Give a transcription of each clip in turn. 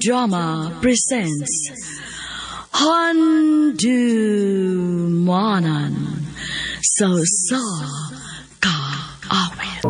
Drama presents Handumanan sa Usa Ka Awit.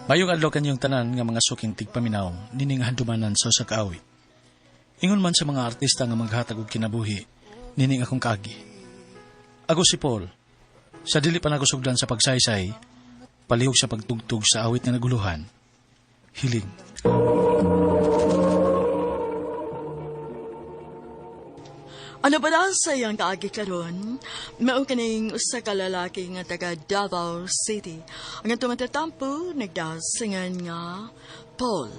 Mayong adlaw kanyong tanan nga mga suking tigpaminaw nining handumanan sa usa ka awit. Ingon man sa mga artista nga maghatag og kinabuhi nining akong kaagi. Ako si Paul. Sa dili pa nako sugdan sa pagsaysay, palihog sa pagtugtog sa awit nga naguluhan. Hiling. Ano ba na sa iyang kaagi karon? Mao kaning usa ka lalaki nga taga Davao City. Ang atong matatampo nagdasingan nga Paul.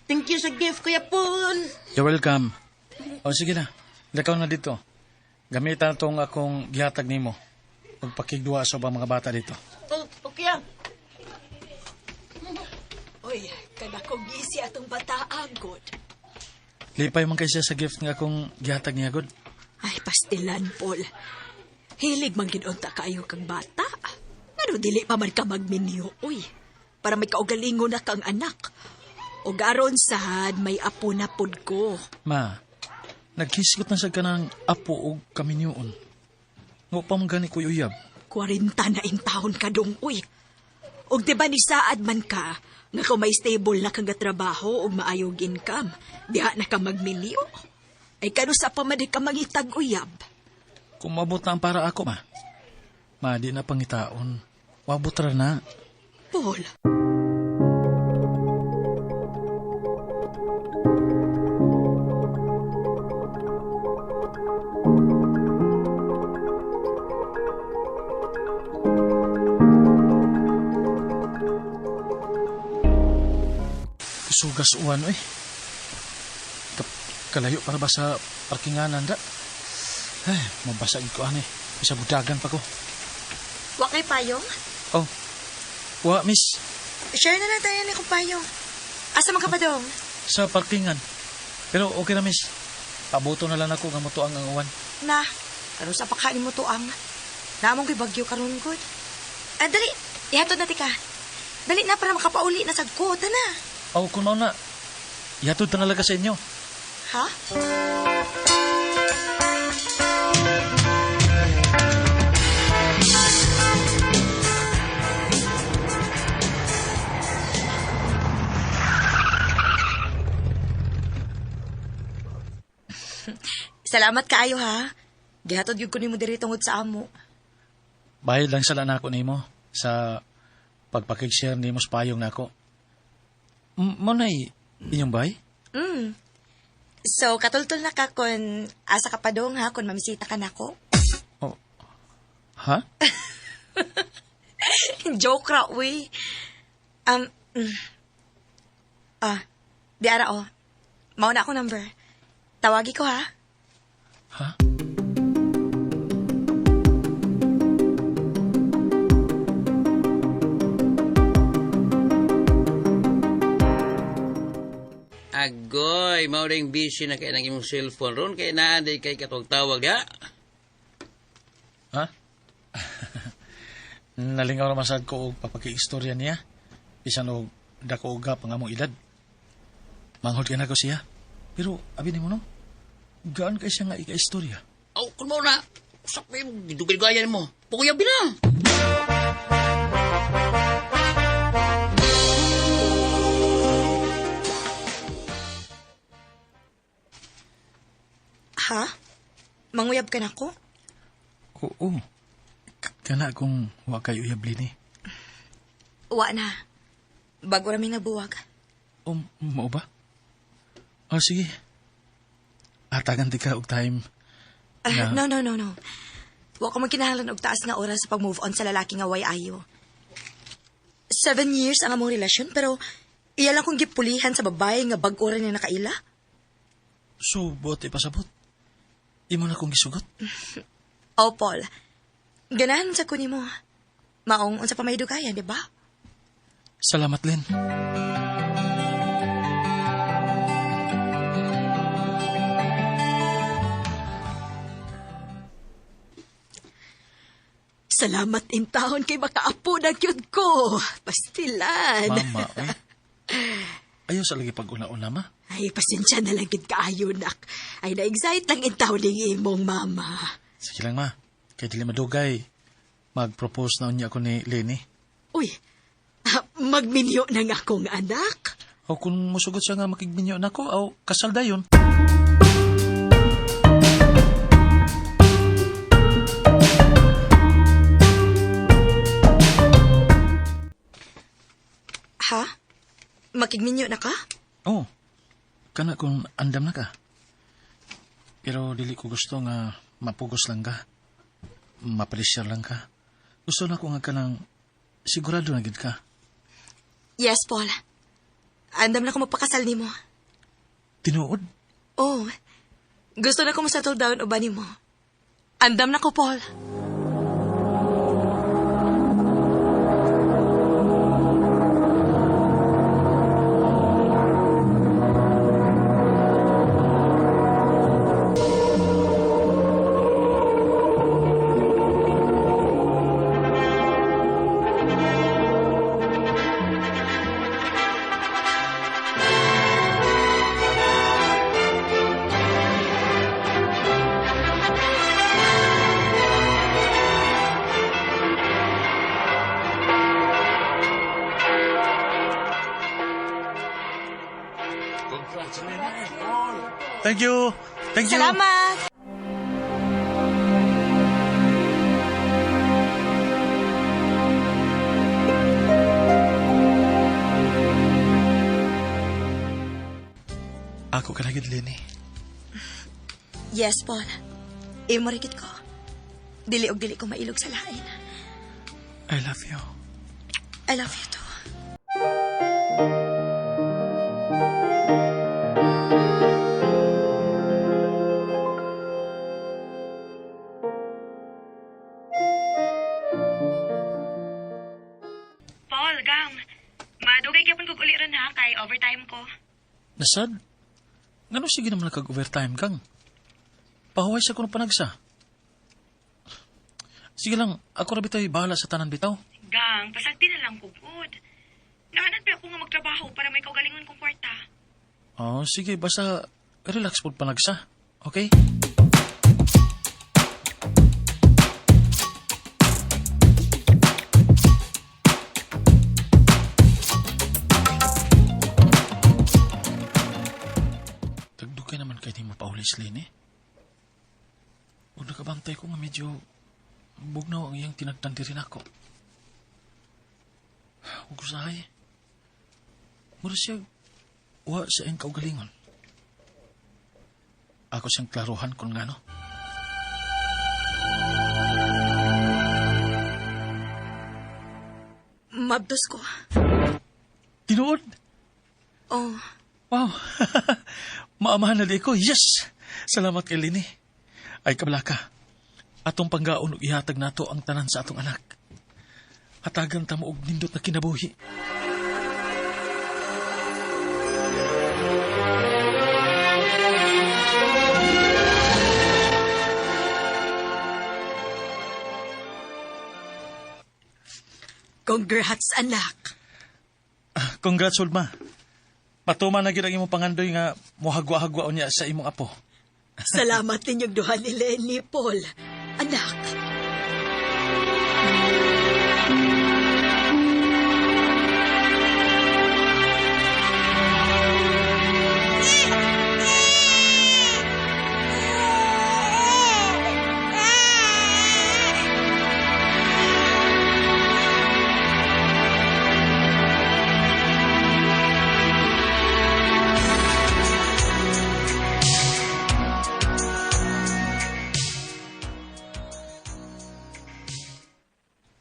Thank you sa gift, Kuya Paul. You're welcome. O sige na, lakaw na dito. Gamitan tong akong gihatag nimo. Pagpakigduwa sa ubang mga bata dito. Oh, okay ah. Uy, kanakong gisi atong bataan, God. Lipay man kay siya sa gift nga akong gihatag niya, God. Ay, pastilan, Paul. Hilig man gid unta kaayo kang bata. Ngano dili pa man ka magminyo, uy. Para may kaugalingon na kang anak. O aron sad, may apo na pud ko. Ma, naghisgot na sa kanang apo og kaminyoon. Ngo pa man gani ko'y uyab. 40 na intahon ka dong, uy. Og di ba ni saad man ka, nga kung may stable na kang trabaho o maayog income, diha na ka magminyo. Ay kano sa pa man di ka mangitag uyab. Kung mabot na ang para ako, ma. Ma, di na pangitaon. Wabot ra na. Paul, Sugas uwan, oy. Kalayo para ba sa parkinganan da? Ay, mabasa gid ko ani. Bisa budagan pa ko. Wa kay payong? Oh. Wa, miss. Share na lang tayo ni kong payong. Asa man ka pa dong? Sa parkingan. Pero okay na, miss. Pabuto na lang ako nga motuang ang uwan. Na, karon sa pakain mo tuang. Namong kay bagyo karon gud. Ah, dali, ihatod na ti ka. Dali na para makapauli na sad ko. Tana. Aw, kung mao na. Ihatod na nga sa inyo. Ha? Salamat kaayo ha. Gihatod gyud ko nimo diri tungod sa amo. Bayad lang sala nako nimo sa pagpakig-share nimo sa payong nako. Mao na'y inyong bay? Mm. So, katultol na ka kung asa ka pa dong ha, kung mamisita ka nako. Oh. Ha? Joke ra, uy. Um, mm. Ah, di ara oh. Mao na ako number. Tawagi ko ha. Ha? Agoy, mao ring busy na kay nang imong cellphone ron kay naa di kay katawag-tawag ya. Ha? Nalingaw naman sad ko og papakiistorya niya. Bisan og dako og gap ang among edad. Manghod ka na ko siya. Pero abi nimo no? Gaan kay siya nga ika-istorya. Aw, kun mao na. Usak pa imong gidugay-dugayan mo. Pukuyabi na. Ha? Manguyab ka nako? Oo. Kana kung wa kay uyab lini. Wa na. Bago rami nabuwag. O, mao ba? Oh, sige. Atagan di ka og time. Ah, Na- no, no, no, no. Wa ko magkinahanglan og taas nga oras sa pag-move on sa lalaki nga way ayo. So, 7 years ang among relasyon, pero iya lang kong gipulihan sa babae nga bag-o rin niya nakaila. So, buot ipasabot. Imo na kong gisugot? Oh, Paul. Ganahan sa kunin mo. Maong unsa pa may dugayan, di ba? Salamat, Lynn. Salamat intahon kay makaapo na gyud ko. Pastilan. Mama, oy. Ayaw sa lagi pag-una-una, ma. Ay, pasensya na lang gid kaayo, nak. Ay, na-excite lang intahon ning imong mama. Sige lang, ma. Kay dili madugay. Mag-propose na unya ako ni Lenny. Uy, magminyo na nga akong anak. O kung musugot siya nga makigminyo na ko, o kasal dayon. Ha? Makigminyo na ka? Oh, kana kung andam na ka. Pero dili ko gusto nga mapugos lang ka. Mapressure lang ka. Gusto na ko nga kanang sigurado na gid ka. Yes, Paul. Andam na ko magpakasal nimo. Tinuod? Oh, gusto na ko mo-settle down uban nimo. Andam na ko, Paul. Thank you. Thank you. Salamat! Ako ka na gid, Lenny. Yes, Paul. Imo rin ko. Dili og dili ko mailog sa lain. I love you. I love you too. Paul, gang. Madugay gyapon kog uli ron ha kay overtime ko. Nasad? Ngano sige naman nakag-overtime kang? Pahuway sa kuno panagsa. Sige lang, ako ra bitaw bahala sa tanan bitaw. Gang, pasagdi na lang ko good. Naanad pa ako nga magtrabaho para may kaugalingon kong kwarta. Oh, sige, basta relax po panagsa. Okay? Tagdugay naman kay di mo paulis, Lene. Huwag nakabantay ko nga medyo bugnaw ang iyang tinagdan diri nako. Huwag usahay. Mura siya wa sa iyang kaugalingon. Ako siyang klaruhan kung ngano. Mabdos ko. Tinuod? Oh, Wow! Maamahan na di ko. Yes! Salamat kay Lini. Ay kabalaka. Atong panggaon ug ihatag nato ang tanan sa atong anak. Hatagan ta mo og nindot na kinabuhi. Congrats, anak. Congrats, Ulma. Patuma na gyud ang imong pangandoy nga mohagwa-hagwa unya sa imong apo. Salamat ninyong duha ni Lenny, Paul. Anak.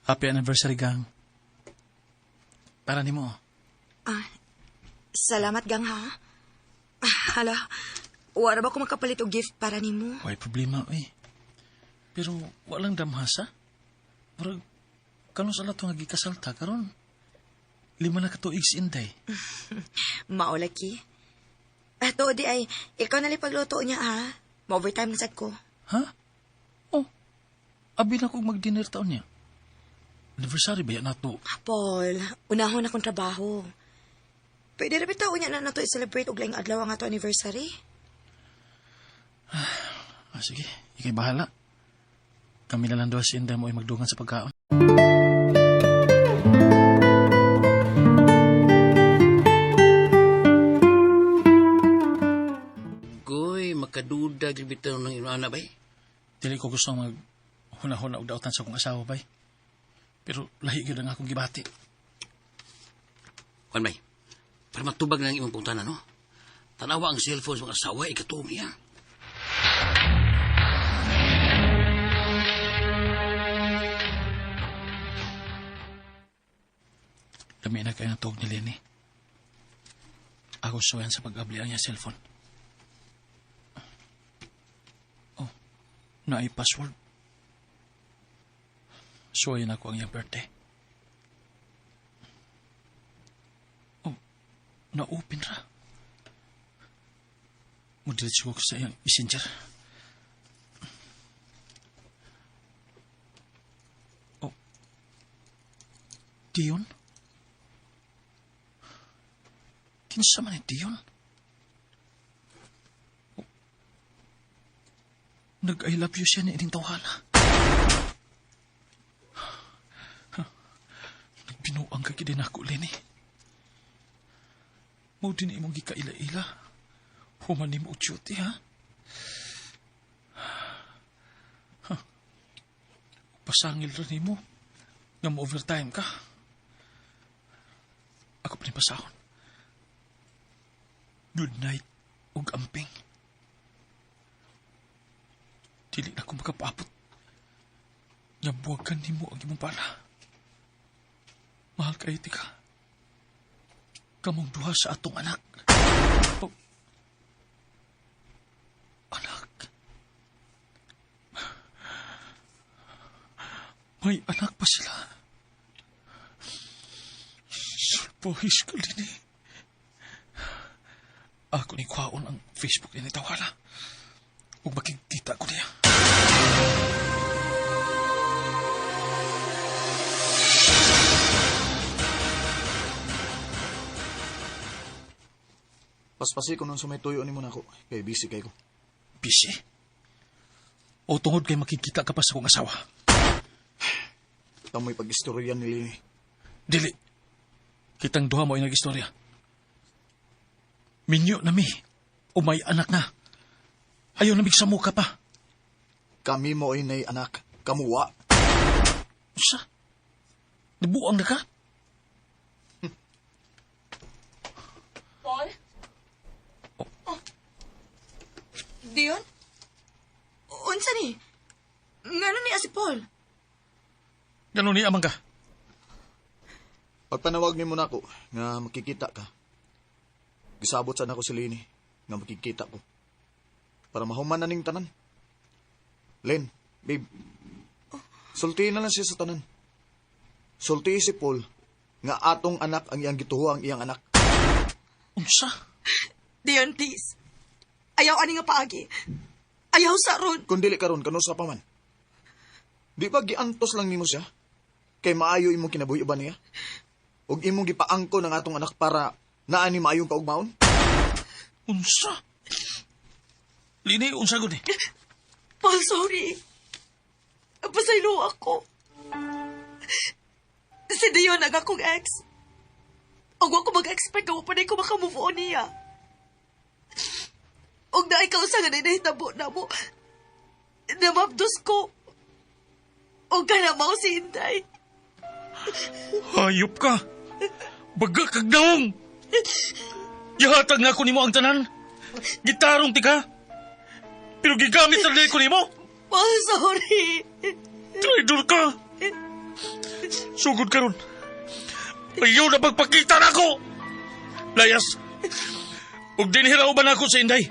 Happy anniversary, gang. Para nimo. Ah, salamat gang ha. Hala, wala ba ko makapalit og gift para nimo? Way problema, eh. Pero walang damhasa. Murag, kanon sa lato nga gikasal ta karon. 5 na katuig si Inday. Maulaki. Ato di ay, ikaw na pagluto niya ha. Ma-overtime na sad ko. Ha? Oh, abi na kong mag-dinner taon niya. Anniversary ba yan nato? Paul, unahon akong trabaho. Pwede rin bitaw niya na nato i-celebrate og laing adlaw ang ato anniversary. Ah, sige, ikay bahala. Kami na lang doon si Inday mo ay magdungan sa pagkaon. Goy, makaduda gyud bitaw ng iyong anak bay. Dili ko gusto mag hunahuna og dautan sa akong asawa bay. Pero lahi gyud ang akong gibati. Kuan bay. Para matubag na ang imong pungtana, no? Tanawa ang cellphone sa mga asawa, ikatuom niya. Lami na kayo ng tuog ni Lenny. Ako suwayan sa pag-abli ang iyang cellphone. Oh, naay password. Suwayan ako ang iyang birthday. Oh, na-open ra. Mudiretso ko sa iyang messenger. Oh, Dion? Kinsa man ni Dion? Oh, nag-I love you siya ni ining tawhana. Nagbinuang ka gid nako, Lenny. Mao din imong gikaila-ila. Human nimo og duty, ha? Ha? Pasangil ra nimo nga mo-overtime ka. Ako pa rin pasahon. Good night ug amping. Dili na ko makapaabot. Nga buwagan nimo ang imong bana. Mahal kayo tika. Kamong duha sa atong anak. Oh. Anak. May anak pa sila. Sulpohis ko din eh. Ako ni kwaon ang Facebook ni Tawala. Ug makikita ko niya. Paspasi ko nun sa may tuyo ni mo na ako. Kay busy kay ko. Busy? O tungod kay makikita ka pa sa akong asawa? Tamoy pag-istorya ni Lini. Dili. Kitang duha mo ay nag-istorya. Minyo na mi. O may anak na. Ayaw na migsa mo ka pa. Kami mo ay nay anak. Kamuwa. Usa? Nabuang na ka? Paul? Oh. Dion? Unsa ni? Ngano niya si Paul? Ngano niya man ka? Pagpanawag nimo nako nga makikita ka. Gisabot sa nako si Lini nga makikita ko. Para mahuman na ning tanan. Len, babe. Sultihin na lang siya sa tanan. Sultihin si Paul nga atong anak ang iyang gituho ang iyang anak. Unsa? Dion, please. Ayaw ani nga paagi. Ayaw sa ron. Kung dili karon kanusa pa man. Di ba giantos lang nimo siya? Kay maayo imong kinabuhi ba niya? Ug imong gipaangko ng atong anak para naa ni maayong kaugmaon? Unsa? Lini, unsa gud ni? Paul, sorry. Pasaylo ako. Si Dion ang akong ex. Ug wa ko mag-expect nga wa pa ko makamove on niya. Ug naay kausa nga nahitabo na mo. Namabdos ko. Ug kana mao si Inday. Hayop ka! Baga kag naong! Gihatag na ako nimo ang tanan. Gitarong tika. Pero gigamit sa ko nimo. Paul, sorry. Traidor ka! Sugod karon. Ayaw na pagpakita na ako! Layas! Ug dinhiraw ba na ako sa Inday?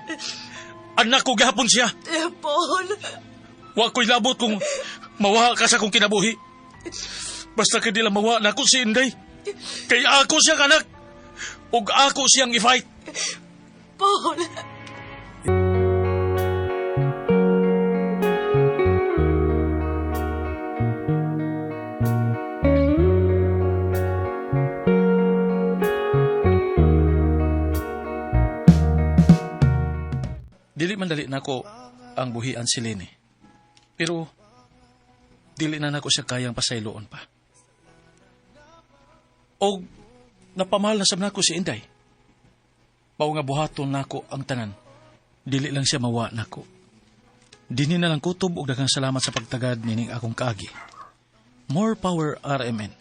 Anak ko gahapon siya. Paul. Wa ko'y labot kung mawaha ka sa akong kinabuhi. Basta kay di lang mawa na ako si Inday. Kay ako siyang anak. Ug ako siyang i-fight. Paul. Dili man dali nako ang buhian si Lenny. Pero dili na nako siya kayang pasayloon pa. Og napamahal na sab nako si Inday. Mao nga buhaton nako ang tanan. Dili lang siya mawa nako. Dinhi na lang kutob og daghang salamat sa pagtagad nining akong kaagi. More power RMN.